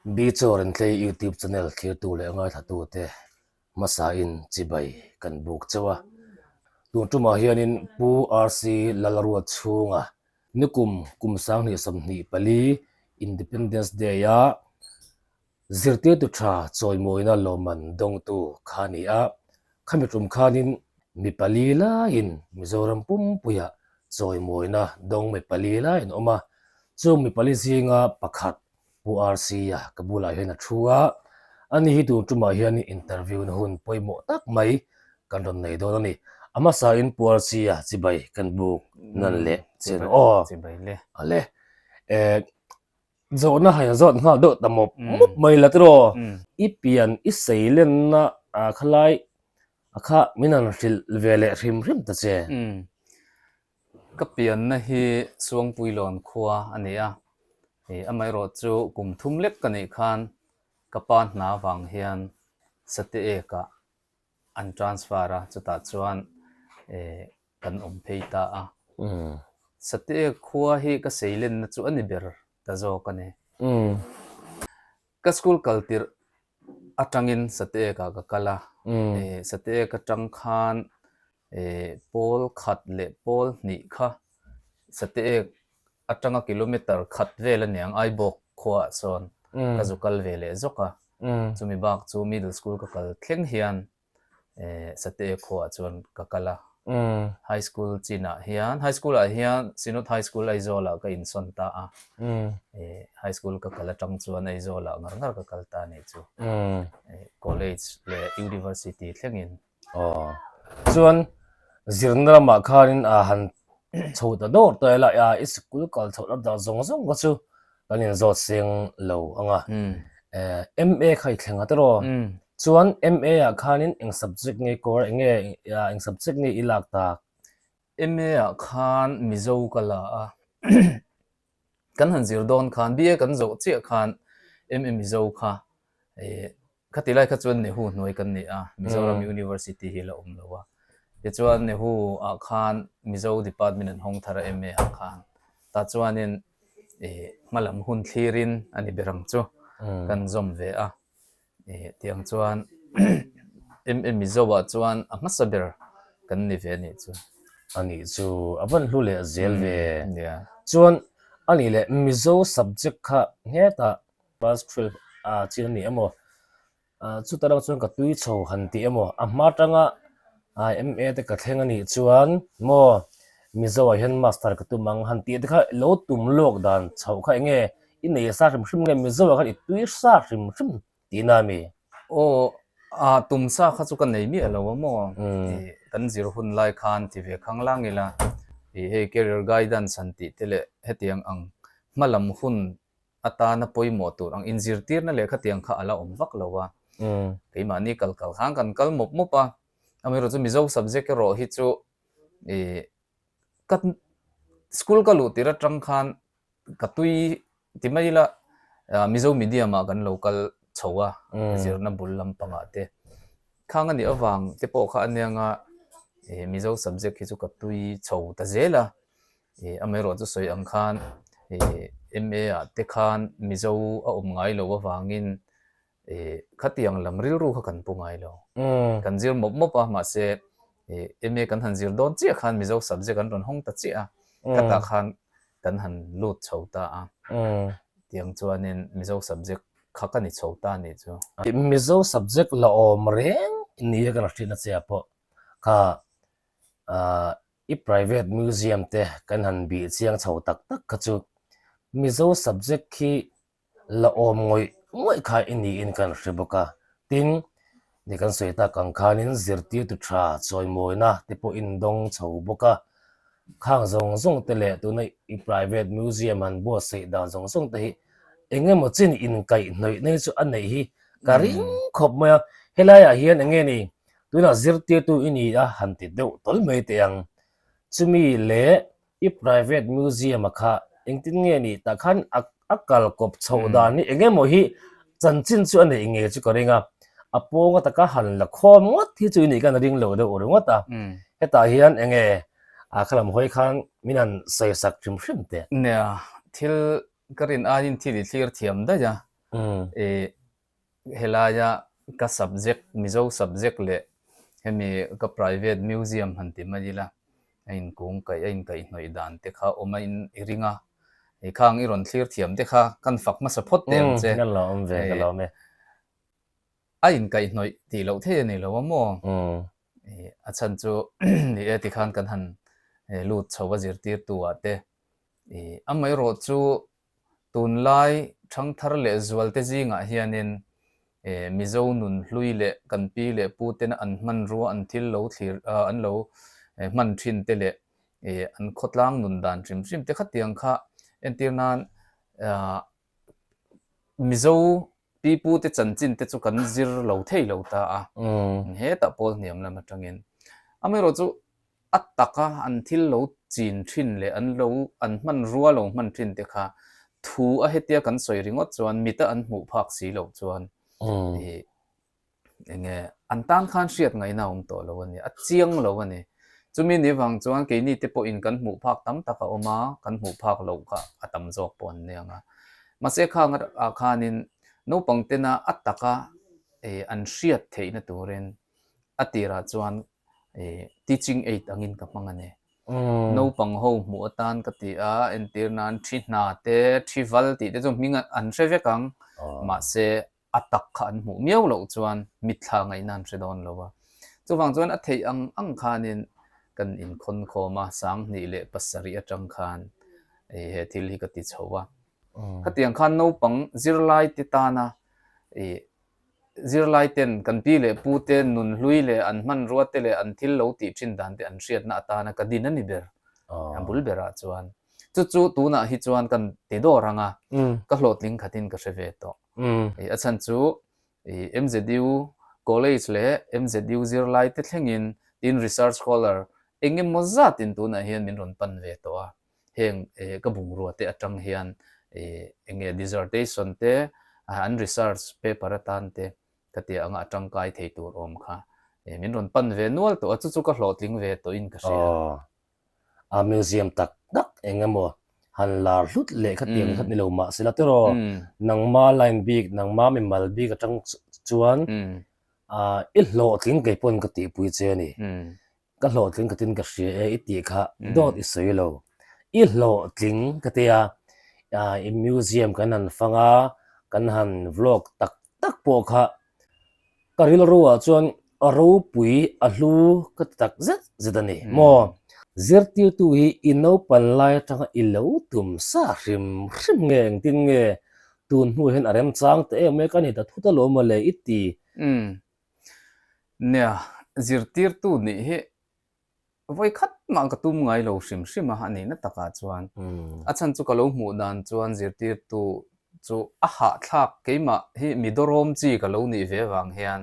Bichaw Rentlei YouTube channel thlirtu leh ngaithlatute hmasain chibai kan buk chauh a. Tun tumah hianin Pu RC Lalruat chhunga nikum kum 2024 Independence Day-a Zirtirtu tha chawimawina lawmman dawngtu kha a ni a, khami tum khanin mi pali laiin Mizoram pumpuiah chawimawina dawng mi pali laiin awm a, chung mi pali zinga pakhat Pu RC-a ka bulah hian a thu a, ani hi tun tumah hian interview na hun pawimawh tak mai kan rawn nei dawn a ni. A hmasain Pu RC-a chibai kan buk nan leh che rawh aw. Chibai le. Ale. Eh, Zawhna hain zawt nghal deuh ta mawp mawp mai la tiraw? I pian i seilenna ah khalai a kha min han hrilh ve leh hrim hrim ta che. Ka pianna hi Suangpuilawn khua a ni a, amaherawh chu kum thum lek ka nih khan ka pa hna vang hian Sateek-ah an transfer a, chutah chuan kan awm phei ta a. Sateek khua hi ka seilenna chu a ni ber ta zawk a ni. Ka school kal tirh atangin Sateek ah ka kal a, Sateek atang khan pawl khat leh pawl hnih kha Sateek atanga kilometer khat vel a niang Aibawk khuaah sawn ka zu kal ve leh zawk a, chumi bak chu middle school ka kal thleng hian Sateek khuaah chuan ka kal a. High school chinah hian, high school ah hian Synod High School Aizawlah ka insawn ta a, high school ka kal atang chuan Aizawlah ngar ngar ka kal ta a nih chu. College leh University thlengin. Aw. Chuan zirna lamah khanin a han chho ta dawr tawh ila i sikul kal chhoh lam dan zawng zawng kha chu kan inzawt seng lo ang a. MA kha i thleng a tiraw? Chuan MA ah khanin eng subject nge kawr eng nge eng subject nge i lak tak? MA ah khan Mizo ka la a. Kan han zir dawn khan BA kan zawh chiah khan MA Mizo kha Khati lai kha chuan Nehu hnuai kan ni a, Mizoram University hi la awm lo a. Tichuan Nehu ah khan Mizo Department an hawng thar a MA ah khan. Tah chuanin ih hmalam hun thlirin a ni ber ang chu kan zawm ve a. Ih tiang chuan MA Mizo ah chuan a hmasa ber kan ni ve a nih chu. A nih chu a van hlu leh zel ve. Chuan a nih leh Mizo subject kha hetah Class 12 ah chin a ni emaw chuta rang chuan ka tui chho han tih emaw a hma atanga MA te ka thleng a nih chuan maw Mizo ah hian master ka tum ang han tih te kha lo tum lawk dan chhoh kha eng nge i nei sa hrim hrim nge Mizo ah khan i tui sa hrim hrim tihna a mi? Aw a tum sa kha chu ka nei miah lo a maw kan zir hun lai khan ti ve khang lang ila ih hei career guidance han tih te leh hetiang ang hma lam hun atana pawimawh tur ang inzirtirna leh khatiang kha a la awm vak lo a. Keimahni kal kal khan kan kal mawp mawp a, amaherawh chu Mizo subject erawh hi chu ih ka school ka luh tir atang khan ka tui ti mai ila Mizo medium ah kan lo kal chho a, zirna bul lampangah te. Khang a nih avang te pawh kha aniang a Mizo subject hi chu ka tui chho ta zel a. Ih amaherawh chu sawi ang khan ih MA ah te khan Mizo a awm ngai lo avangin ih khatiang lam rilru kha kan pu ngai lo. Kan zir mawp mawp a mahse ih MA kan han zir dawn chiah khan Mizo subject an rawn hawng ta chiah a, khatah khan kan han lut chho ta a. Tiang chuanin Mizo subject kha ka ni chho ta a nih chu. Mizo subject la awm reng nia ka hriat na che ah pawh kha ah I private museum te kan han bih chiang chho tak tak kha chu Mizo subject khi la awm ngawih ngawih kha i niin kan hre bawk a. Tin, ni kan sawi tak ang khanin zirtirtu tha chawimawina te pawh indawng chho bawk a. Khang zawng zawng te leh tuna i private museum han buatsaih dan zawng zawng te hi eng emaw chin inkaihhnawihna hi chu a neih hi ka ring khawp mai a. Helaiah hian eng nge ni Tunah zirtirtu i ni a han ti deuh tawl mai teh ang. Chumi leh i private museum a kha engtin nge nih tah khan a a kal kawp chhoh dan hi eng emaw hi chanchin chu a neih nge chu ka ring a. A pawnga taka han la khawm ngawt hi chu i nih khan a ring lo deuh ringawt a. Hetah hian eng nge a khalam hawi khan min han sawi sak hrim hrim teh. Nia, thil ka rin aiin thil i thlir thiam daih a. I helaia ka subject, Mizo subject leh hemi ka private museum han ti mai ila a inkung kaih a inkaihhnawih dan te kha awm a in i ring a, i khang i rawn thlir thiam te kha kan fak hmasa phawt teh ang che. Ka lawm ve, ka lawm e. A inkaihhnawih tih loh thei a ni lo a maw? A chhan chu ni e tikhan kan han lut chho a zirtirtu ah te amaherawh chu Tunlai ṭhangthar leh zualte zingah hianin Mizo nun hlui leh kan pi leh pu tena an hmanrua an thil lo thlir an lo hman ṭhin te leh an khawtlang nun dan hrim hrim te khatiang kha entir nan Mizo pi pu te chanchin te chu kan zir lo thei lo ta a, hetah pawl hniam lam aṭangin. Amaherawhchu A taka an thil lo chin thin leh an lo an hmanrua lo hman thin te kha thu a hetia kan sawi ringawt chuan mita an hmuh phak si loh chuan ih enge an tan khan hriat ngaihna a awm tawh lo a ni, a chiang lo a ni. Chumi ni vang chuan keini te pawhin kan hmuh phak tam tak a awm a, kan hmuh phak loh kha a tam zawk pawh an nia ang a. Mahse khang ah khanin naupang tena a taka ih an hriat theihna turin a tirah chuan teaching aid angin ka hmang a ni. Naupang ho hmuh atan ka ti a, entir nan thi hna te, thi val tih te chu hming an hre vek ang, mahse a tak kha an hmuh miau loh chuan mitthla ngaihna an hre dawn lo a. Chuvang chuan a theih ang ang khanin kan inkhawn khawm a, 2007 atang khan he thil hi ka ti chho a. Khatiang khan naupang zirlai te tana Zirlai ten kan pi leh pu te nun hlui leh an hmanrua te leh an thil lo tih thin dan te an hriatna atana ka din a ni ber. A bul berah chuan. Chu chu tunah hi chuan kan ti dawr ang a, ka hlawhtling khatin ka hre ve tawh. A chhan chu MZU College leh MZU zirlai te thlengin tin research scholar eng emaw zatin tunah hian min rawn pan ve tawh a. Heng ka bungrua te atang hian eng nge dissertation te an research paper atan te ka tia anga a tangkai thei tur awm kha min rawn pan ve nual tawh a, chu chu ka hlawhtling ve tawhin ka hria. Aw, a museum tak tak eng emaw han lar hlut leh kha tiang khat ni lo mahse la tiraw nangma line bik nangma mimal bik atang chuan i hlawhtling kei pawn ka tihpui che a ni. Ka hlawhtling ka tin ka hria e i tih kha dawt i sawi lo. I hlawhtling ka ti a, i museum kan han fang a, kan han vlog tak tak pawh kha ka rilru ah chuan a ropui a hlu ka ti tak zet zet a ni maw. Zirtirtu hi i naupan lai atanga i lo tum sa hrim hrim nge engtin nge tun hnu hian a remchang ta em mai ka ni ta thut alawm mawle i ti. Nia, zirtirtu nih hi vawi khat mah ka tum ngai lo hrim hrim a, a nihna takah chuan. A chhan chu ka lo hmuh dan chuan zirtirtu chu a hahthlak keimah hi mi dawrawm chi ka lo nih ve vang hian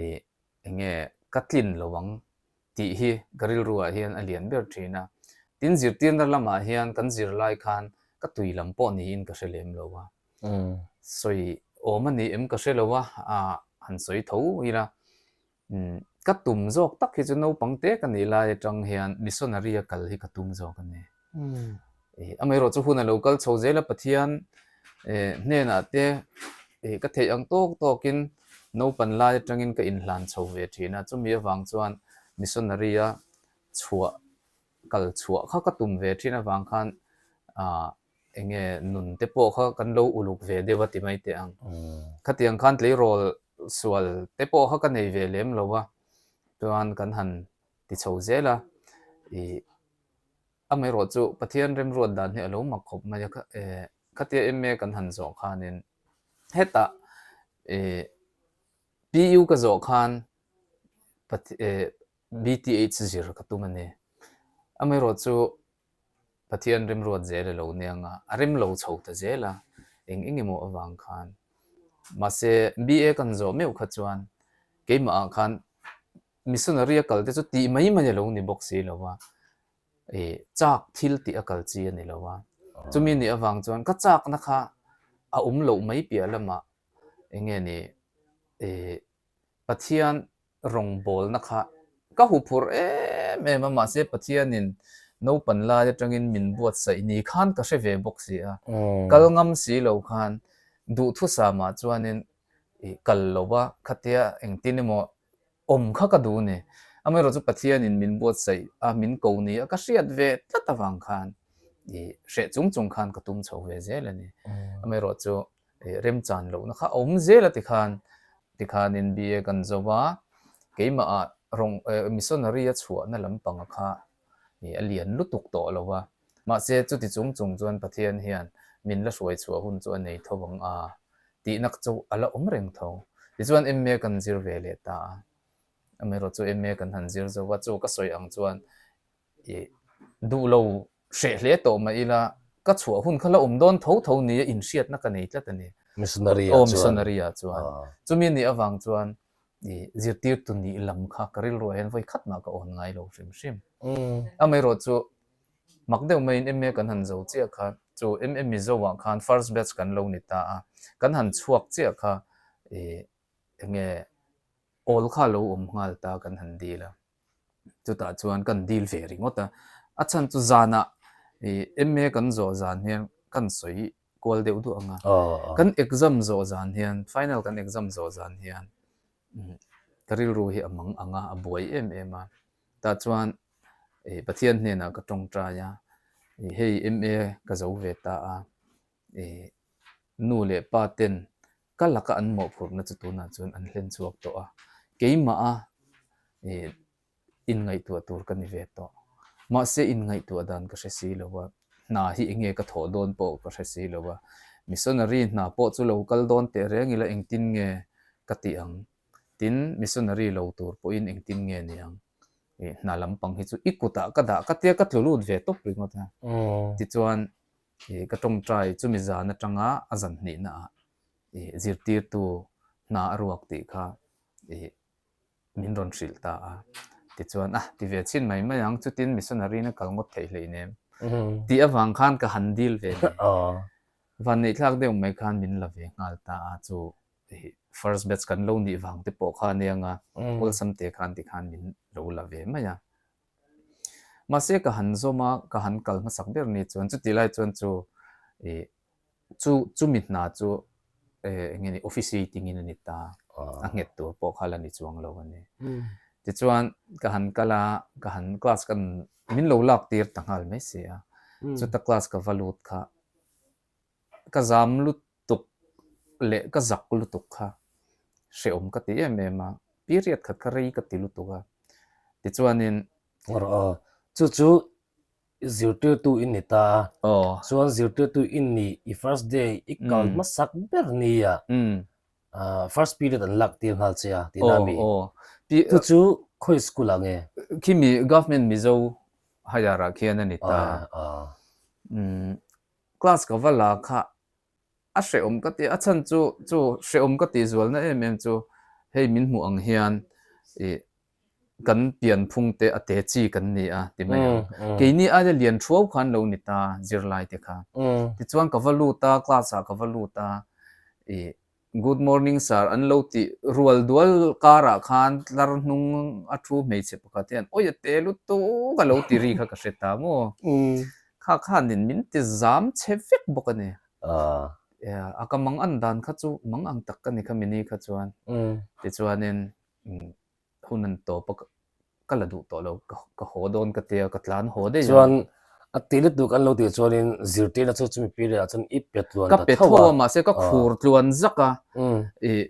ih eng nge ka tlin lo ang tih hi ka rilruah hian a lian ber thin a. Tin, zirtirna lamah hian kan zirlai khan ka tui lam pawh niin ka hre lem lo a. Sawi awm a ni em ka hre lo a, han sawi tho ila. Ka tum zawk tak hi chu naupang te ka nih lai atang hian missionary a kal hi ka tum zawk a ni. Amaherawh chu hun a lo kal chho zel a, Pathian hnenah te ka theih ang tawk tawkin naupan lai atangin ka inhlan chho ve thin a, chumi avang chuan missionary a chhuah kal chhuah kha ka tum ve thin avang khan Eng nge nun te pawh kha kan lo uluk ve deuh a ti mai teh ang. Khatiang khan tleirawl sual te pawh kha ka nei ve lem lo a, chuan kan han ti chho zel a, ih amaherawh chu Pathian remruat dan hi a lo mak khawp mai a, khatia MA kan han zawh khanin hetah ih PU ka zawh khan BTH zir ka tum a ni. Amaherawh chu Pathian remruat zel a lo nia nga, a rem lo chho ta zel a, eng eng emaw avang khan. Mahse, BA kan zawh meuh kha chuan keimah ah khan missionary a kal te chu tih mai mai a lo ni bawk si lo a, ih chak thil tih a kal chi a ni lo a. Chumi nih avang chuan ka chakna kha a awm loh mai piah lamah eng nge ni ih Pathian rawngbawlna kha ka hu phur em em a, mahse Pathianin naupan lai atangin min buatsaih ni khan ka hre ve bawk si a, kal ngam si lo khan. Duhthusam ah chuanin ih kal lo a, khatia engtin emaw awm kha ka duh ni. Amaherawh chu Pathianin min buatsaih a, min ko ni a, ka hriat ve tlat avang khan ih hreh chung chung khan ka tum chho ve zel a ni. Amaherawh chu ih remchan lohna kha a awm zel a tikhan, tikhanin BA kan zo a, keimah ah rawng missionary a chhuahna lampanga kha ih a lian lutuk tawh lo a. Mahse chuti chung chung chuan Pathian hian min la hruai chhuah hun chu a nei tho ang a tihna chu a la awm reng tho. Tichuan MA kan zir ve leh ta a, amaherawh chu MA kan han zir zo a, chu ka sawi ang chuan ih duh lo hreh hle tawh mah ila ka chhuah hun kha la awm dawn tho tho nia inhriatna ka nei tlat a ni. Missionary ah chuan. Aw missionary ah chuan. Chumi nih avang chuan ih zirtirtu nih lam kha ka rilruah hian vawi khat mah ka awn ngai lo hrim hrim. Amaherawh chu Mak deuh maiin MA kan han zo chiah kha, chu MA Mizo ah khan first batch kan lo ni ta a, kan han chhuak chiah kha ih enge awl kha a lo awm nghal ta kan han dil a, chutah chuan kan dil ve ringawt a, a chhan chu zanah ih MA kan zawh zan hian kan sawi kual deuh duah ang a, kan exam zawh zan hian final kan exam zawh zan hian ka rilru hi a mang ang a, a buai em em a, tah chuan ih Pathian hnenah ka tawngtai a, ih hei MA ka zo ve ta a, ih nu leh pa ten ka laka an mawhphurhna chu tunah chuan an hlen chhuak tawh a, keimah a ih inngaihtuah tur ka ni ve tawh. Mahse inngaihtuah dan ka hre si lo a, hna hi eng nge ka thawh dawn pawh ka hre si lo a, missionary hna pawh chu lo kal dawn teh reng ila engtin nge ka tih ang? Tin, missionary lo tur pawhin engtin nge ni ang? Ih hna lampang hi chu i kutah ka dah ka tia ka tlu lut ve tawp ringawt a. Tichuan ih ka tawngtai chumi zan atanga a zan hnihna ah ih zirtirtu hna a ruak tih kha ih min rawn hrilh ta a. Tichuan a ti ve chhin mai mai ang chutin missionary na kal ngawt theih hleinem tih avang khan ka han dil ve ni. Vanneihthlak deuh mai khan min la ve nghal ta a chu first batch kan lo nih vang te pawh kha ania nga awlsam te khan ti khan min lo la ve mai a. Mahse ka han zawm a, ka han kal hmasak ber ni chuan chuti lai chuan chu ih chu chumi hna chu eh eng nge ni officiating in a ni ta a nghet tur pawh kha la ni chuang lo a ni. Tichuan ka han kal a, ka han class kan min lo lak tir ta nghal mai si a, chuta class ka va lut kha ka zam lut tuk leh ka zak lutuk kha hrehawm ka ti em em a, period khat kha rei ka ti lutuk a, tichuanin. Rawh aw, chu chu zirtirtu i ni ta a, chuan zirtirtu i ni i first day i kal hmasak ber nia first period an lak tir nghal che a tihna a mi? Chu chu khawi school ah nge? Khimi government Mizo higher ah khian a ni ta. Class ka va la kha a hrehawm ka ti a chhan chu chu hrehawm ka tih zualna em em chu hei min hmuh ang hian ih kan pianphung te a te chi kan ni a ti mai ang keini aia lian thuau khan lo ni ta zirlai te kha tichuan ka va lut a class ah ka va lut a ih Good morning sir an lo tih rual dual karah khan tlar hnung a thu hmeichhe pakhat hian awi a te lutuk a lo ti ri kha ka hre ta maw? Kha khanin min ti zam chhe vek bawk a ni. A ka mang an dan kha chu mang ang tak ka ni kha mini kha chuan tichuanin hun an tawp a ka la duh tawh lo ka haw dawn ka tia ka tlan haw daih a. Chuan a ti lutuk an lo tih chuanin zirtirna chu chumi period ah chuan i pe tluan ta tho a. Ka pe tho a mahse ka khur tluan zak a ih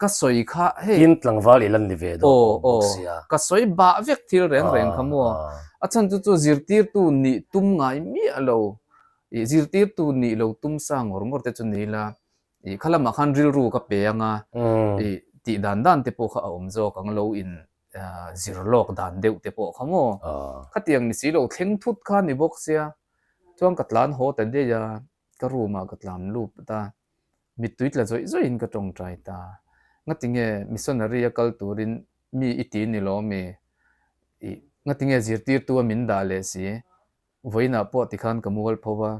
ka sawi kha hei. Tin tlangval i lan ni ve dawn awm bawk sia. Ka sawi bah vek thil reng reng kha maw a chhan chu chu zirtirtu nih tum ngai miah lo ih zirtirtu nih lo tum sa ngawr ngawr te chu ni ila Ih kha lamah khan rilru ka pe anga ih tih dan dan te pawh kha a awm zawk ang lo in zir lawk dan deuh te pawh kha maw. Khatiang ni si lo thleng thut kha ni bawk sia chuan ka tlan haw ta daih a, ka room ah ka tlan lut a, mittui tla zawih zawih in ka tawngtai ta. Ngatinge missionary a kal turin mi i ti ni lo mi? Ih ngatinge zirtirtu a min dah leh si? Vawiinah pawh tikhan ka mual pho va,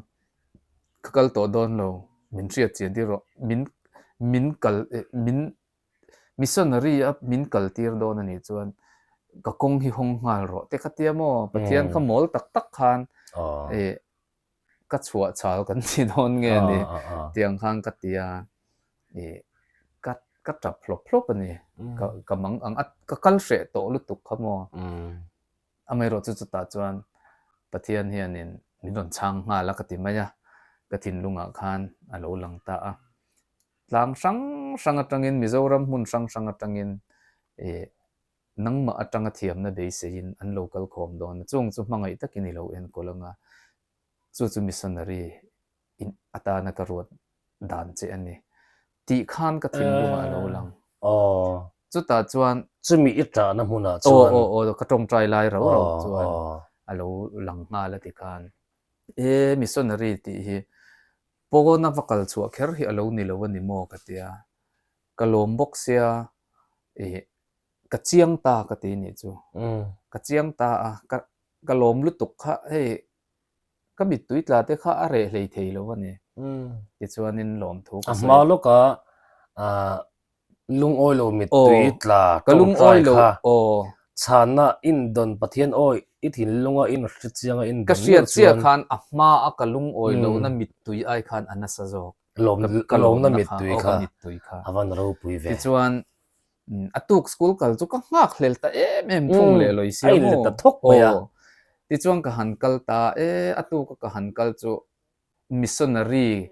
ka kal tawh dawn lo, min hriat chian tir rawh, min min kal min missionary a min kal tir dawn a nih chuan ka kawng hi hawng nghal rawh te kha tia maw, Pathian kha mawl tak tak khan eh. ka chhuah chhal kan ti dawn nge ni tiang khan ka ti a, ih ka ka tap hlawp hlawp a ni. Ka ka mang ang a, ka kal hreh tawh lutuk kha maw. Amaherawh chu chutah chuan Pathian hianin min rawn chhang nghal a ka ti mai a, ka thinlungah khan a lo lang ta a. Tlang hrang hrang atangin Mizoram hmun hrang hrang atangin ih nangmah atanga thiamna beiseiin an lo kal khawm dawn a, chung chu hmangaih takin i lo enkawl ang a, chu chu missionary in atana ka ruat dan che a ni tih khan ka thinlungah a lo lang. Aw. Chutah chuan. Chumi i ṭahna hmunah chuan. Aw aw aw ka ṭawngṭai lai rau rau chuan a lo lang nghal a ti khan. E missionary tih hi pawna va kal chhuah kher hi a lo ni lo a ni maw ka tia. Ka lawm bawk sia ih ka chiang ta ka ti nih chu. Ka chiang ta a ka ka lawm lutuk kha hei ka mittui tla te kha a reh hlei thei lo a ni. Tichuanin lawmthu ka sawi. A hma lawka lungawi lo mittui tla tawngtai kha chhanna indawn Pathian awi i thinlunga in hre chianga indawn Ka hriat chiah khan a hma a ka lungawi lohna mittui ai khan a nasa zawk. Ka lawmna mittui kha a van ropui ve. Tichuan A tuk school kal chu ka nghak hlel ta em em thung leh lawi sia maw? A inlet ta thawk mai a. Tichuan ka han kal ta e, a tuk a ka han kal chu missionary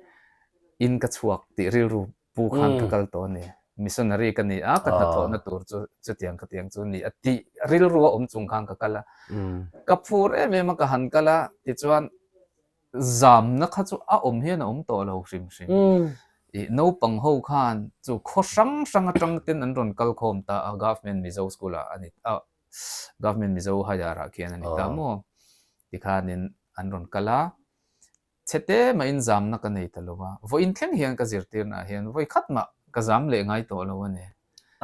in ka chhuak tih rilru pu khan ka kal tawh a ni. Missionary ka ni a, ka hnathawhna tur chu chutiang khatiang chu ni a tih rilru a awm chung khan ka kal a. Ka phur em em a ka han kal a, tichuan Zamna kha chu a awm hian a awm tawh lo hrim hrim. Ih naupang ho khan chu khaw hrang hrang atang ten an rawn kal khawm ta a, Government Mizo School ah a ni a, Government Mizo Higher ah khian a ni ta maw? Tikhanin an rawn kal a, chhete mahin zamna ka nei ta lo a, vawiin thleng hian ka zirtirna ah hian vawi khat mah ka zam leh ngai tawh lo a ni.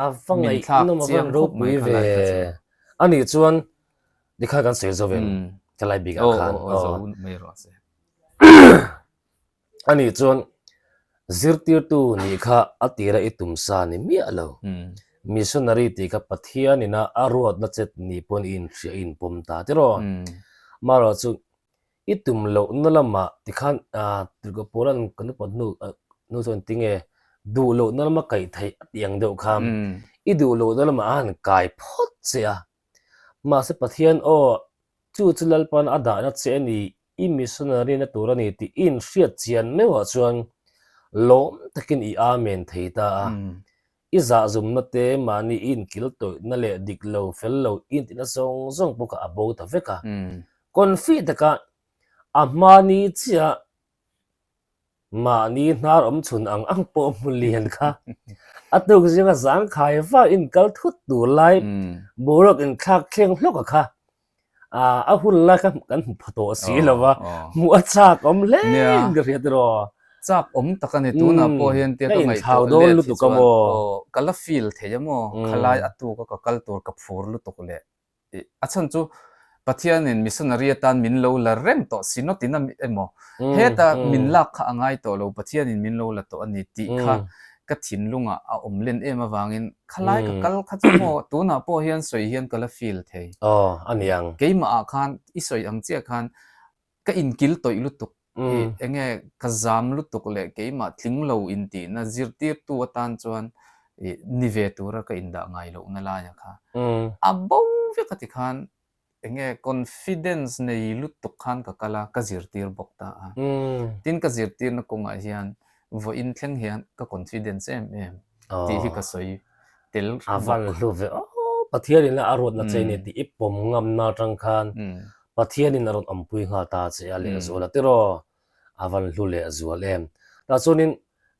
A va ngaihnawm a van ropui ve. Anih chuan Nikha kan sawi zo em ka lai bik ah khan. Aw zo mai rawh se. Ani chuan zirtirtu nih kha a tira i tum sa ni miah lo. Missionary tih kha Pathian ina a ruatna chet ni pawn i inhria i inpawm ta tiraw. Marawh chu i tum lohna lamah tikhan Tirhkoh-Pawla'n kan upat hnu hnu chuan tinge duh lohna lama kaih theih a tih ang deuh kha i duh lohna lamah a han kai phawt che a. Mahse Pathian aw, chu chu Lalpan a dahna che a ni, i missionary na tur a ni tih i inhriat chian meuhah chuan lawm takin i amen thei ta a. I zahzumna te, mahni i inkil tawihna leh dik lo, fel lo i intihna zawng zawng pawh kha a bo ta vek a. Confi taka a hmani chiah Mahni hnar awm chhun ang ang pawh hmu lian kha. A tuk zinga zangkhai va inkal thut tur lai boruak inthlak thleng hlawk a kha. A hun lai kha kan hmu pha tawh si lo va, hmuh a chak awm hle in ka hria tiraw. Chak awm tak a ni tunah pawh hian tia ka ngaihtuah let hi chuan aw ka la feel thei a maw, khalai a tuk a ka kal tur ka phur lutuk leh A chhan chu Pathianin missionary atan min lo la reng tawh synod in a emaw heta min lak kha a ngai tawh lo Pathianin min lo la tawh a ni tih kha ka thinlungah a awm len em avangin khalai ka kal kha chu maw tunah pawh hian sawi hian ka la feel thei. Aw a ni ang. Keimah ah khan i sawi ang chiah khan ka inkil tawih lutuk i enge ka zam lutuk leh keimah tling lo intihna zirtirtu atan chuan i ni ve tura ka indah ngai lohna laia kha a bo vek a ti khan enge confidence nei lutuk khan ka kal a ka zirtir bawk ta a tin ka zirtirna kawngah hian vawiin thleng hian ka confidence em em tih hi ka sawi tel A van hlu ve aw Pathianin a ruatna che ni tih i pawm ngamna atang khan Pathianin a rawn awmpui nghal ta che a lehzual a tiraw a van hlu lehzual em. Tah chuanin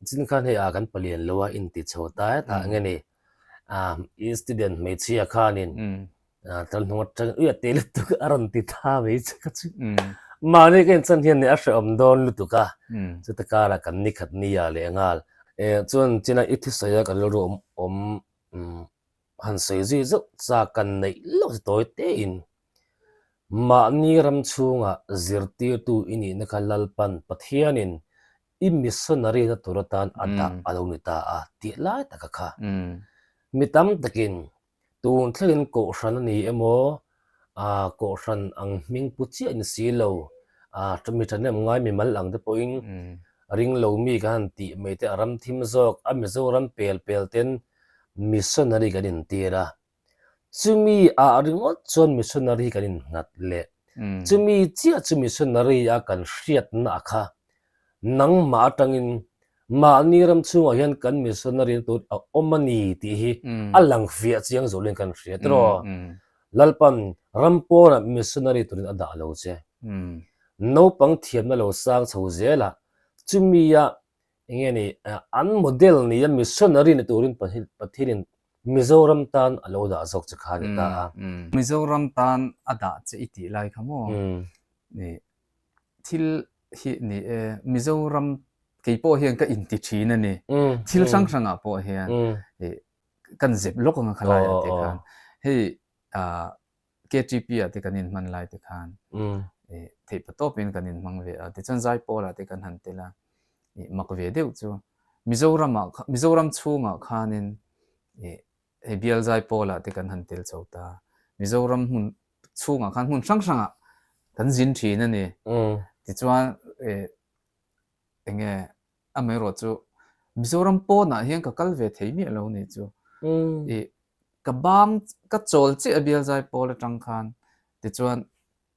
chin khan hei a kan palian lo a inti chho ta hetah enge ni i student hmeichhia khanin Tlan hnung atang ui a te lutuk a rawn ti tha mai che ka chu. Mahni ka inchan hian a hrehawm dawn lutuk a, chuta karah kan ni khat ni ah leh nghal. Chuan china i thusawi a ka rilru awm awm han sawi zui zauh chak kan neih loh chu tawi tein mahni ram chhungah zirtirtu i nihna kha Lalpan Pathianin i missionary na tur atan a dah a lo ni ta a tih lai taka kha. Mi tam takin Tun thlengin kohhran a ni emaw, ah kohhran ang hming pu chiah ni si lo. Mi thahnem ngai mimal ang te pawhin ring lo mi kan han tih mai te a ram thim zawk a Mizoram pel pel ten missionary kan intir a. Chumi ah ringawt chuan missionary kan innghat leh. Chumi chiah chu missionary a kan hriatna a kha nangmah atangin mahni ram chhungah hian kan missionary na tur a awm a ni tih hi a lang fiah chiang zawlin kan hria tiraw? Lalpan ram pawnah missionary turin a dah lo che. Naupang thiamna lo sang chho zelah chumia eng nge ni an model nia missionary ni turin Pathianin Mizoram tan a lo dah zawk che kha a ni ta a. Mizoram tan a dah che i tih lai kha maw? Thil hi ni e, Mizoram kei pawh hian ka inti thin a ni. Thil hrang hrangah pawh hian kan zep lawk anga khalai ah te khan hei KTP ah te kan inhman lai te khan theih pa tawpin kan inhmang ve a, tichuan Zaipawl ah te kan han tel a, mak ve deuh chu Mizoram ah Mizoram chhungah khanin hei bial Zaipawl ah te kan han tel chho ta, Mizoram hmun chhungah khan hmun hrang hrangah kan zin thin a ni. Tichuan enge Amaherawh chu Mizoram pawnah hian ka kal ve thei miah lo ni chu. I ka bang ka chawl chiah a bial zai pawl atang khan tichuan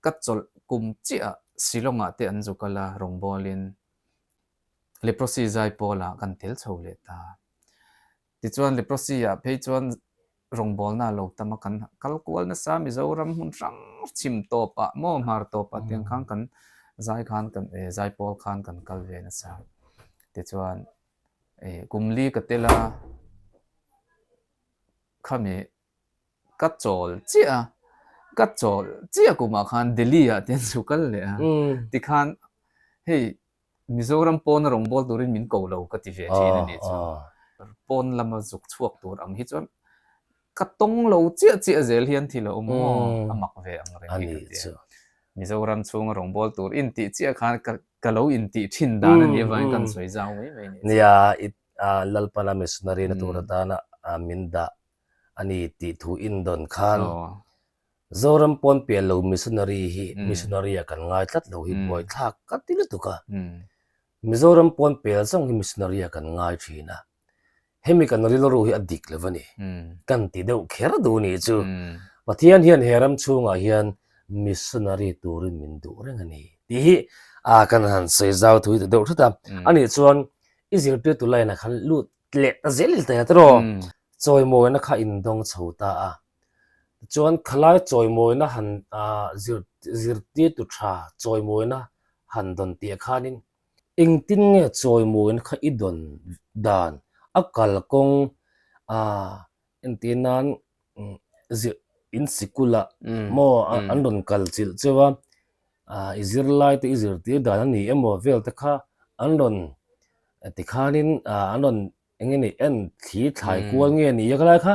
ka chawlh kum chiah Shillong-ah te an zu kal a rawngbawlin leprosy zai pawlah kan tel chho leh ta. Tichuan leprosy-ah phei chuan rawngbawlna a lo tam a, kan kal kual nasa Mizoram hmun hrang chhim tawpah maw hmar tawpah tiang khan kan zai khan kan eh zai pawl khan kan kal ve nasa. Tichuan eh kum li ka tel a khami ka chawl chiah a, ka chawl chiah kumah khan Delhi-ah te an zu kal leh a, tikhan hei Mizoram pawna rawngbâwl turin min ko lo ka ti ve ṭhin a nih chu. Pawn lama zuk chhuak tur ang hi chuan ka tawng lo chiah chiah zel hian thil a awm maw? A mak ve ang reng hi ka ti a. Mizoram chhunga rawngbâwl tur intih chiah khan ka lo intih ṭhin dan a nih avangin kan sawi zau mai mai a nih chu. Nia, Lalpana missionary na tur atana min dah a ni tih thu indawn khan Zoram pawn pian lo missionary hi missionary ah kan ngai tlat lo hi buaithlak ka ti lutuk a. Mizoram pawn pel zawng hi missionary ah kan ngai thin a. Hemi kan rilru hi a dik lo a ni. Kan ti deuh kher duh nih chu. Pathian hian he ram chhungah hian missionary turin min duh reng a ni tih hi a kan han sawi zau thui ta deuh thut a. Anih chuan i zirtirtu line ah khan lut leh ta zel il ta tiraw? Chawimawina kha indawng chho ta a. Tichuan khalai chawimawina han zir zirtirtu tha chawimawina han dawn tih ah khanin engtin nge chawimawina kha i dawn dan a kalkawng entir nan zir in sikul ah maw an rawn kal chilh cheu a i zirlai te i zirtir dan a ni emaw vel te kha an rawn tikhanin an rawn Eng nge ni en thli thlai kual nge ni a khalai kha?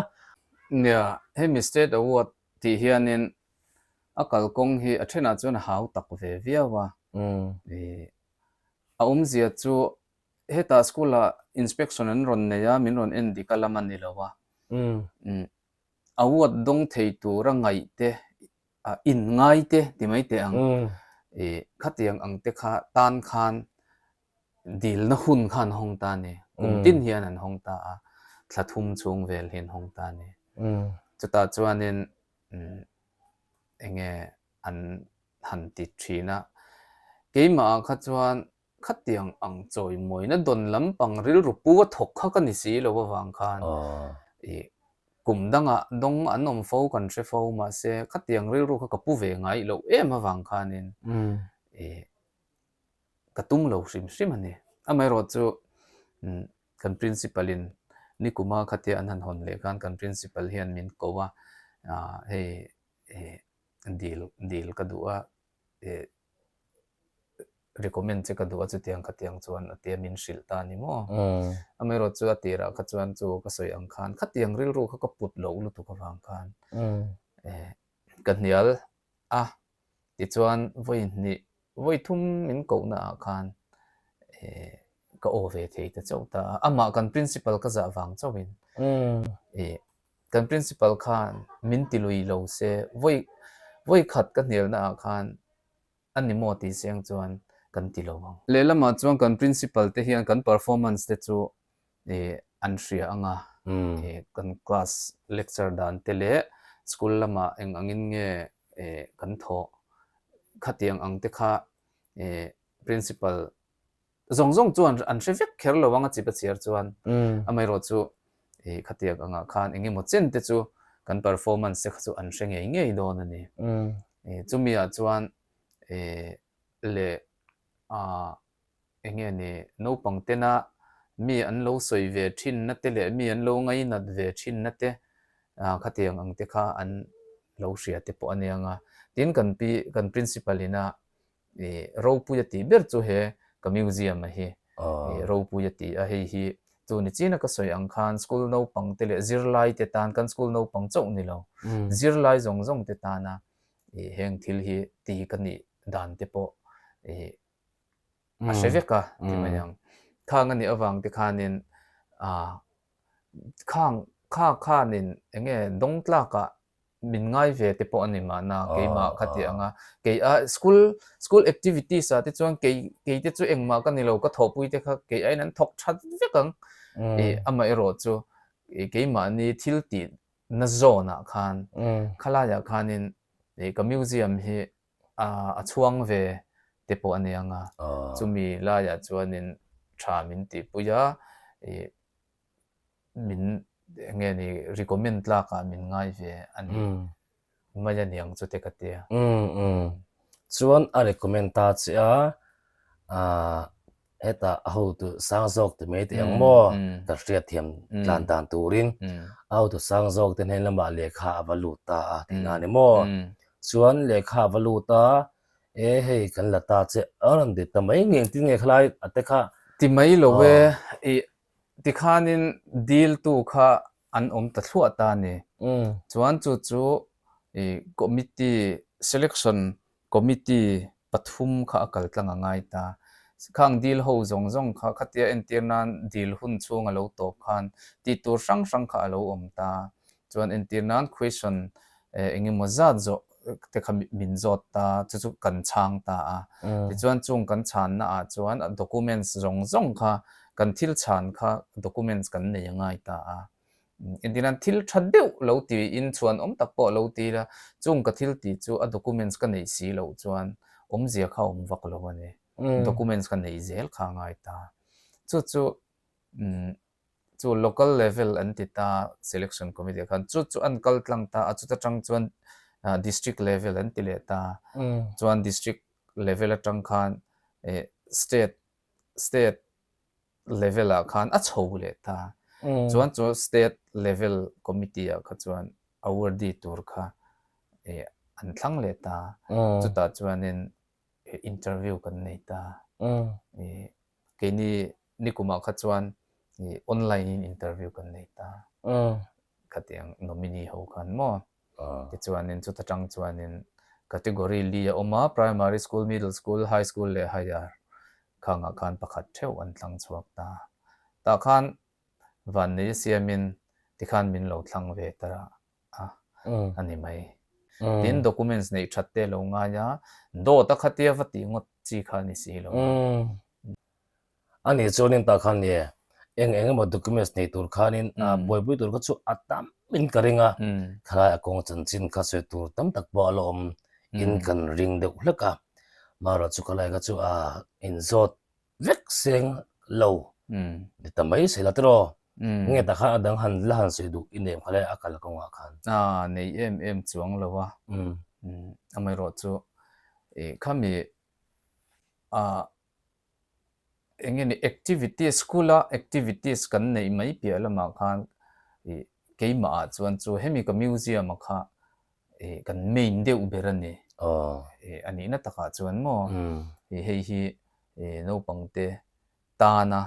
Nia, hemi State Award tih hianin a kalkawng hi a thenah chuan a hau tak ve viau a. A awmzia chu hetah school-ah inspection an rawn nei a, min rawn en dik a lam a ni lo a. Award dawng thei tura ngaih te in ngai te ti mai teh ang. Khatiang ang te kha tan khan dilna hun kha an hawng ta a ni. Kum tin hian an hawng ta a, thla thum chhung vel hi an hawng ta a ni. Chutah chuanin eng nge an han ti thin a, keimahah kha chuan khatiang ang chawimawina dawn lampang rilru pu a thawk kha ka ni si lo avang khan ih kum dangah dawng an awm fo kan hre fo mahse khatiang rilru kha ka pu ve ngai loh em avang khanin ih ka tum lo hrim hrim a ni. Amaherawh chu kan principal in nikuma khatia an han hawn leh khan kan principal hian min ko a, hei dil dil ka duh a, recommend che ka duh a chutiang khatiang chuan a tia min hrilh ta a ni maw. Amaherawh chu a tirah kha chuan chu ka sawi ang khan khatiang rilru kha ka put loh lutuk avang khan ka hnial a, tichuan vawi hnih vawi thum min kohna ah khan eh ka aw ve thei ta chauh ta a, amah kan principal ka zah vang chauhin eh kan principal khan min ti lui lo se vawi vawi khat ka hnialna ah khan. A ni maw tih chiang chuan kan ti lo ang. Lehlamah chuan kan principal te hian kan performance te chu ih an hria ang a, ih kan class lecture dan te leh school lamah eng angin nge ih kan thawh khatiang ang te kha ih principal zawng zawng chuan an hre vek kher lo ang a chip a chhiar chuan amaherawh chu ih khatiang angah khan eng emaw chen te chu kan performance te kha chu an hre ngei ngei dawn a ni. Ih chumi ah chuan ih leh ah eng nge ni naupang tena mi an lo sawi ve thin na te leh mi an lo ngainat ve thin na te ah khatiang ang te kha an lo hria te pawh a nia ang a. Tin kan pi kan principal ina Ih ropui a tih ber chu he ka museum a hi ih ropui a ti a, hei hi chu ni china ka sawi ang khan school naupang te leh zirlai te tan kan school naupang chauh ni lo zirlai zawng zawng te tana ih heng thil hi ti ka nih dan te pawh ih a hre vek a ti mai ang. Khang a nih avang te khanin ah khang kha khanin eng nge dawng tlakah min ngai ve te pawh a ni mahna keimah kha ti ang a kei a school school activities ah te chuan kei kei te chu engmah ka ni lo ka thawhpui te kha kei aiin an thawk that vek ang ih amaherawh chu ih keimahni thil tih na zawn ah khan khalai ah khanin ih ka museum hi a chhuang ve te pawh a ni ang a chumi laiah chuanin tha min tihpui a ih min eng nge ni recommend tlak ah min ngai ve a ni mai a niang chu te ka tia. Umm umm chuan a recommend ta che a ah hetah a hotu sang zawk ti mai teh ang maw ka hriat thiam tlan dan turin a hotu sang zawk te hnen lamah lehkha a va lut ta a tihna a ni maw chuan lehkha a va lut a e hei kan la ta che a rawn ti ta mai nge engtin nge khalai a te kha Ti mai lo e ih Tikhanin diltu kha an awm ta thluah ta a ni. Chuan chu chu ih committee, selection committee pathum kha a kal tlang a ngai ta. Khang dil ho zawng zawng kha khatia entir nan dil hun chhung a lo tawp khan tih tur hrang hrang kha a lo awm ta. Chuan entir nan question eng emaw zat zawh te kha min zawt ta, chu chu kan chhang ta a. Tichuan chung kan chhanna ah chuan documents zawng zawng kha kan thil chhan kha documents kan nei a ngai ta a. Engtin an thil tha deuh lo tiin chhuan awm tak pawh lo ti ila, chung ka thil tih chu a documents ka neih si loh chuan awmzia kha a awm vak lo a ni. Documents ka nei zel kha a ngai ta. Chu chu Chu local level an ti ta selection committee ah khan chu chu an kal tlang ta a chuta tang chuan district level an ti leh ta chuan district level atang khan eh state state level ah khan a chho leh ta chuan chu state level committee ah kha chuan awardee tur kha eh an thlang leh ta chutah chuanin interview kan nei ta eh Keini nikumah kha chuan ih online in interview kan nei ta. Khatiang nominee ho khan maw. Tichuanin chuta tang chuanin category li a awm a, primary school, middle school, high school leh higher khangah khan pakhat theuh an tlang chhuak ta. Tah khan vannei a siamin tikhan min lo thlang ve ta a a ni mai. Tin documents neih that te lo ngai a, dawt a khatia va tih ngawt chi kha a ni si lo a. A nih chuanin tah khan nia eng eng emaw documents nei tur khanin buaipui tur kha chu a tam in ka ring a, khalai a kawng chanchin kha sawi tur tam tak pawh a la awm in kan ring deuh hlek a, marawh chu khalai kha chu a inzawt vek seng lo ni ta mai se la tiraw nge tak khan a dang han la han sawi duh i nem kha le a kal kawngah khan. A nei em em chuang lo a, amaherawh chu ih khami ah eng nge ni activities school a activities kan neih mai piah lamah khan ih keimah ah chuan chu hemi ka museum ah kha ih kan main deuh ber a ni. Ih a nihna takah chuan maw ih hei hi ih naupang te tana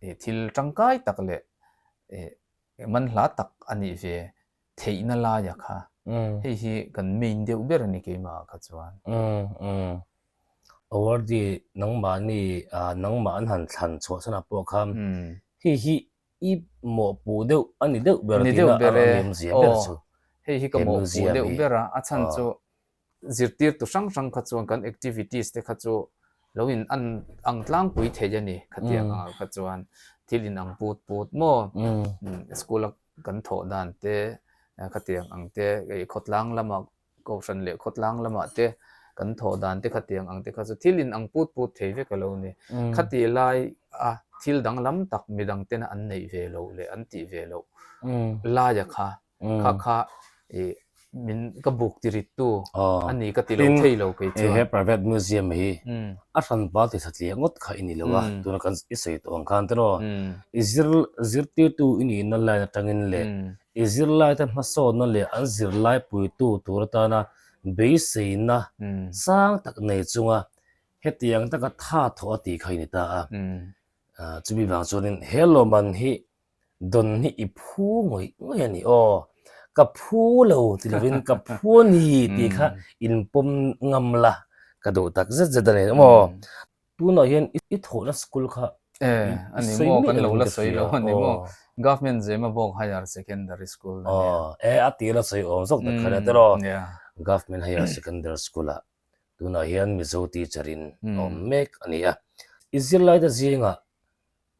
ih thil tangkai tak leh ih manhla tak a nih ve theihna laia kha hei hi kan main deuh ber a ni keimah ah kha chuan. Awardee nangmahni nangmah an han thlan chhuah chhanah pawh khan hei hi I mawhpuh deuh a ni deuh ber tihna a ni awmzia ber chu. Hei hi ka mawhpuh deuh ber a, a chhan chu. zirtirtu hrang hrang kha chuan kan activities te kha chu lo in an ang tlangpui thei a ni khatiang angah kha chuan thil in ang put put maw school a kan thawh dan te khatiang ang te khawtlang lamah Kohhran leh khawtlang lamah te kan thawh dan te khatiang ang te kha chu thil in ang put put thei vek a lo ni. Khatih lai a thil danglam tak midang tena an neih ve loh leh an tih ve loh laia kha kha kha ih min ka buk ti rit tu a ni ka ti lo thei lo kei chuan. He private museum hi a hranpa ti satliah ngawt kha i ni lo a, tuna kan i sawi tawh ang khan tiraw i zir zirtirtu i nihna line atangin leh I zirlaite hmasawnna leh an zirlai puitu tur atana beiseina sang tak nei chunga hetiang taka tha thawh a tih kha i ni ta a. Chumi vang chuanin he lawmman hi dawn hi i phu ngawih ngawih a ni aw. Ka phu lo ti lovin ka phu a ni tih kha inpawm ngam la ka duh tak zet zet a ni maw. Tunah hian i thawhna school kha Eh, a ni maw, kan lo la sawi lo a ni maw. Government Zemabawk Higher Secondary School a nia. Aw, eh a tir a sawi awm zawk tak kha nia tiraw. Government Higher Secondary School ah tunah hian Mizo teacher in a awm mek a ni a. I zirlaite zingah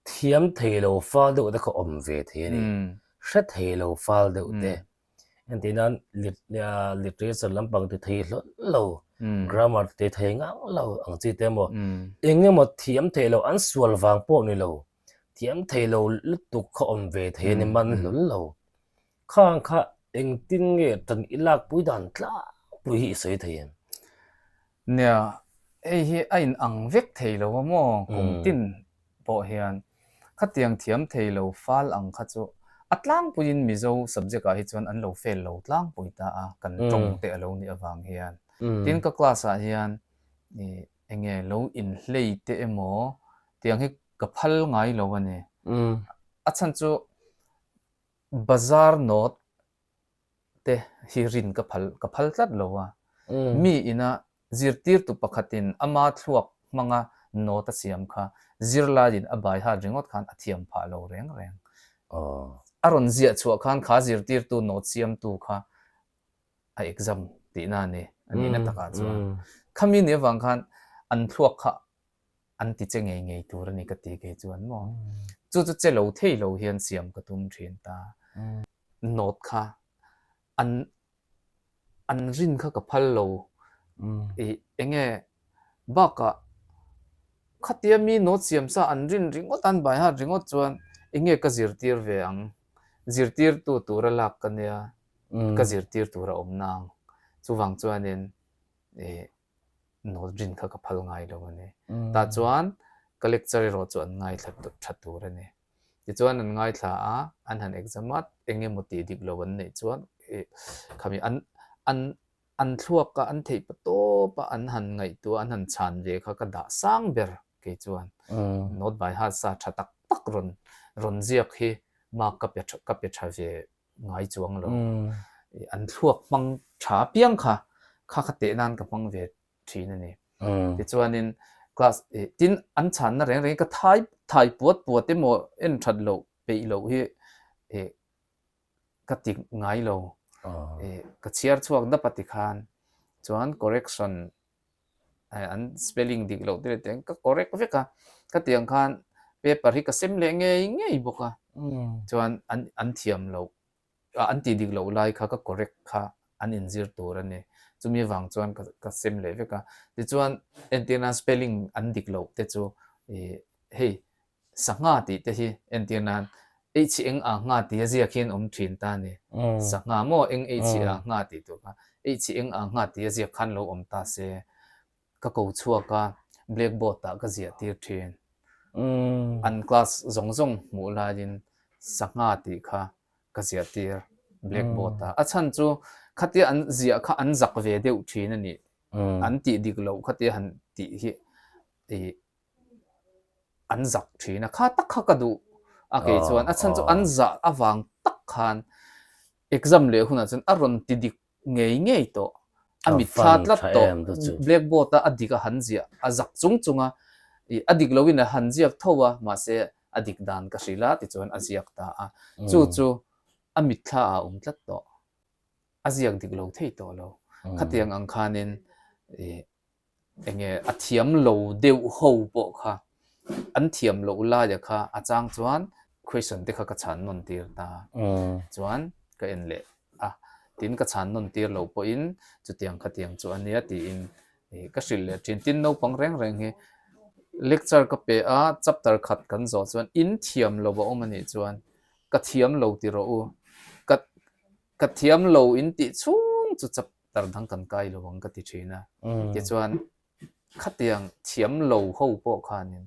thiam thei lo fal deuh te kha awm ve thei a ni. Hre thei lo fal deuh te. Engtin nan literature lampang ti thei hlawlh lo, grammar ti thei ngang lo ang chi te emaw, eng emaw thiam thei lo an sual vang pawh ni lo, thiam thei lo lutuk kha awm ve thei a ni man hlawl lo. Khang kha engtin nge tan i lakpui dan tlangpui hi i sawi thei em? Nia, hei hi a in ang vek thei lo a maw kum tin pawh hian khatiang thiam thei lo fal ang kha chu a tlangpuiin Mizo subject ah hi chuan an lo fail lo tlangpui ta a, kan tawng te a lo nih avang hian. Tin ka class ah hian ih enge lo inhlei te emaw tiang hi ka phal ngai lo a ni. A chhan chu bazar note te hi rin ka phal ka phal tlat lo a. Mi ina zirtirtu pakhatin ama thluak hmanga note a siam kha zirlaiin a bai hat ringawt khan a thiam phah lo reng reng. A rawn ziah chhuah khan kha zirtirtu note siamtu kha a exam tihna a ni, a nihna takah chuan. Khami ni avang khan an thluak kha an ti che ngei ngei tur a ni ka ti kei chuan maw. Chu chu che lo thei lo hian siam ka tum thin ta. Note kha an an rin kha ka phal lo i enge bakah khatia mi note siam sa an rin ringawt an bai hat ringawt chuan enge ka zirtir ve ang zirtirtu tura lak ka nia ka zirtir tur a awm nang chuvang chuanin ih note rin kha ka phal ngai lo a ni tah chuan ka lecture erawh chu an ngaithla tha tur a ni. Tichuan an ngaithla a, an han exam a, eng emaw tih dik lo an neih chuan ih khami an an an thluak a an theih pa tawp a an han ngaihtuah an han chhan ve kha ka dah sang ber kei chuan note by heart sa tha tak tak rawn rawn ziak hi mark ka pe ka pe tha ve ngai chuang lo. An thluak hmang tha apiang kha kha kha teh nan ka hmang ve thin a ni. Tichuanin class tin an chhanna reng reng ka thai thai puat puat emaw en that loh peih loh hi ka ti ngai lo. Ka chhiar chhuak dap a tikhan chuan correction an spelling dik loh te leh te ka correct vek a. Khatiang khan paper hi ka sem leh ngei ngei bawk a. Chuan an an thiam loh an tih dik loh lai kha ka correct kha an inzir tur a ni. Chumi avang chuan ka ka sem leh vek a. Tichuan entir nan spelling an dik loh te chu ih hei sangha tih te hi entir nan h eng a ngha tih a ziak hian awm thin ta a ni. Sangha maw eng h a ngha tih tur kha h eng a ngha tih a ziak khan lo awm ta se ka ko chhuak a blackboard ah ka ziah tir thin. An class zawng zawng hmuh laiin sangha tih kha ka ziah tir blackboard ah. A chhan chu khatia an ziah kha an zak ve deuh thin a nih. An tih dik loh khatia han tih hi ih an zak thin a. Kha tak kha ka duh a kei chuan a chhan chu an zah avang tak khan exam leh hunah chuan a rawn ti dik ngei ngei tawh. A mitthla tlat tawh. Blackboard a a dik a han ziah a zak chung chung a ih a dik loin a han ziak tho a mahse a dik dan ka hrilh a tichuan a ziak ta a. Chu chu a mitthla ah a awm tlat tawh. A ziak dik lo thei tawh lo. Khatiang ang khanin ih enge a thiam lo deuh ho pawh kha an thiam loh laia kha a chang chuan question te kha ka chhan nawn tir ta chuan ka en leh a tin ka chhan nawn tir loh pawhin chutiang khatiang chu a nia tiin ih ka hrilh leh thin. Tin naupang reng reng hi lecture ka pe a chapter khat kan zawh chuan in thiam lo a awm a nih chuan ka thiam lo ti rawh u ka ka thiam lo in tih chhung chu chapter dang kan kai lo ang ka ti thin a. Tichuan khatiang thiam lo ho pawh khanin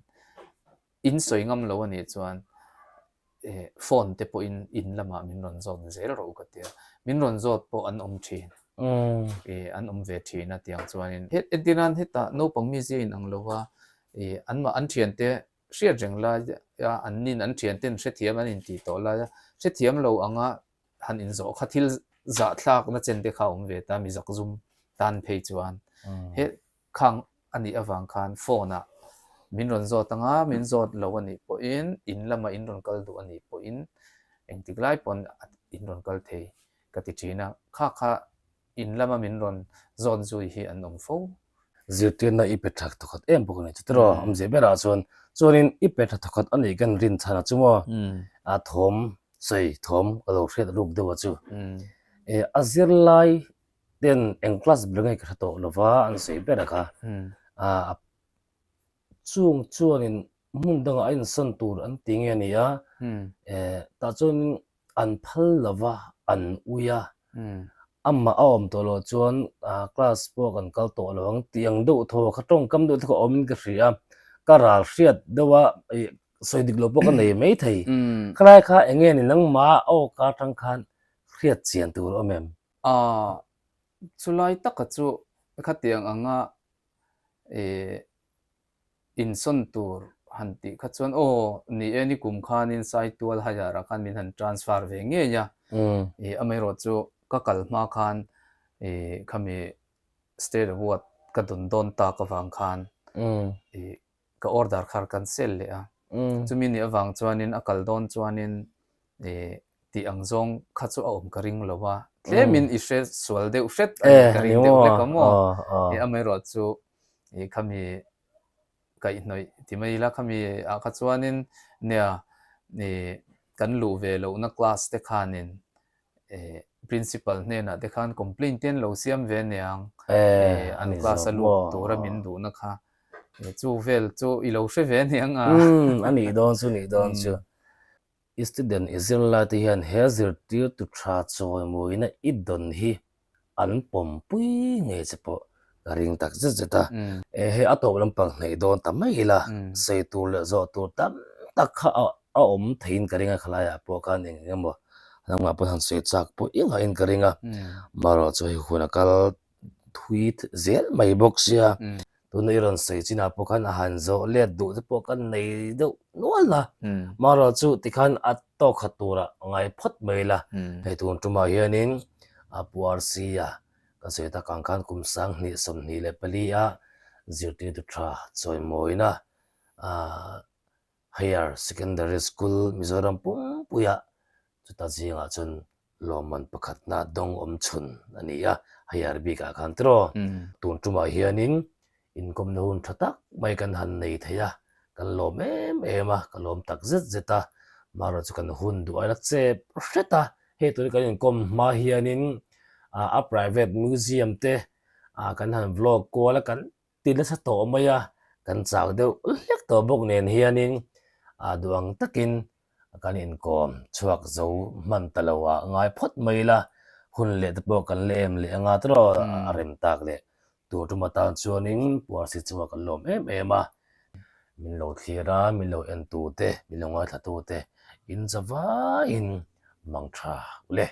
in sawi ngam lo a nih chuan eh phone te pawhin in lamah min rawn zawt zel rawh u ka ti a, min rawn zawt pawh an awm thin. Eh an awm ve thin a tiang chuanin entir nan hetah naupang mizia in ang lo a eh anmah an thiante hriat reng lai a an nin an thianten hrethiam an intih tawh lai a hrethiam lo anga han inzawh kha thil zahthlakna chen te kha a awm ve ta mi zakzum tan phei chuan he khang a nih avang khan phone ah min rawn zawt anga min zawt lo a nih pawhin in lama in rawn kal duh a nih pawhin engtik lai pawn in rawn kal thei ka ti thin a kha kha in lama min rawn zawt zui hi an awm fo. Zirtirna i pe tha thawkhat em bawk a ni chutiraw awmzia berah chuan chuanin i pe tha thawkhat a nih kan rin chhan a chu maw a thawm sawi thawm ka lo hriat ruk deuh a chu e a zirlai ten eng class ber nge ka hre tawh lova an sawi ber a kha a chung chuanin hmun dangah a insawn tur an ti nge a ni a tah chuanin an phal lo va, an ui a, amah a awm tawh loh chuan class pawh kan kal tawh lo ang tih ang deuh thaw kha tawngkam deuh te kha awmin ka hria a, ka ral hriat deuh a ih sawi dik loh pawh ka nei mai thei. Khalai kha eng nge ni nangmah a awka atang khan hriat chian tur a awm em? Aaa chulai taka chu khatiang anga ih insawn tur han tih kha chuan aw ni e nikum khanin Saitual Higher ah khan min han transfer ve ngei a, ih amaherawh chu ka kal hma khan ih khami state award ka dawn dawn tak avang khan ih ka order kha a cancel leh a, chumi nih avang chuanin a kal dawn chuanin ih tih ang zawng kha chu a awm ka ring lo a, tlemin i hre sual deuh hret a nih ka ring deuh hlek a maw? Ih amaherawh chu ih khami kaihhnawih ti mai ila khami ah kha chuanin nia ih kan luh ve lohna class te khanin ih principal hnenah te khan complaint te an lo siam ve aniang ih an class a lut tura min duhna kha ih chu vel chu i lo hre ve aniang a. Umm a nih dawn chu nih dawn chu. I student i zirlai te hian he zirtirtu tha chawimuina i dawn hi an pawmpui ngei che pawh ka ring tak zet zet a. Hei a tawp lampang hnaih dawn ta mai ila, sawi tur leh zawh tur tam tak kha a awm theiin ka ring a, khalaiah pawh khan eng eng emaw nangmah pawn han sawi chak pawh i ngaihin ka ring a, marawh chu hei hun a kal thui zel mai bawk sia. Tuna i rawn sawi chinah pawh khan a han zawh let duh te pawh kan nei deuh nual a, marawh chu tikhan a tawk khat turah ngai phawt mai ila, hei tun tumah hianin a Pu RC-a kan sawi tak ang khan kum 2024 a zirtirtu tha chawimawina Higher Secondary School Mizoram pumpuia chuta zingah chuan lawmman pakhatna dawng awm chhun a ni a, higher bikah khan tiraw tun tumah hianin inkawmna hun tha tak mai kan han nei thei a, kan lawm em em a, ka lawm tak zet zet a, marawh chu kan hun duh aina chep hret a, hei tuna kan inkawm hma hianin a private museum te kan han vlog kual a kan ti nasa tawh mai a, kan chak deuh hlek tawh bawk nen hianin duh ang takin kan inkawm chhuak zo hman ta lo a ngai phawt mai ila, hun leh te pawh kan la em leh anga tawh a rem tak leh tur tum atan chuanin Puarsi chunga kan lawm em em a, min lo thlir a, min lo en tu te, min lo ngaithla tu te in zavaiin mang tha ule.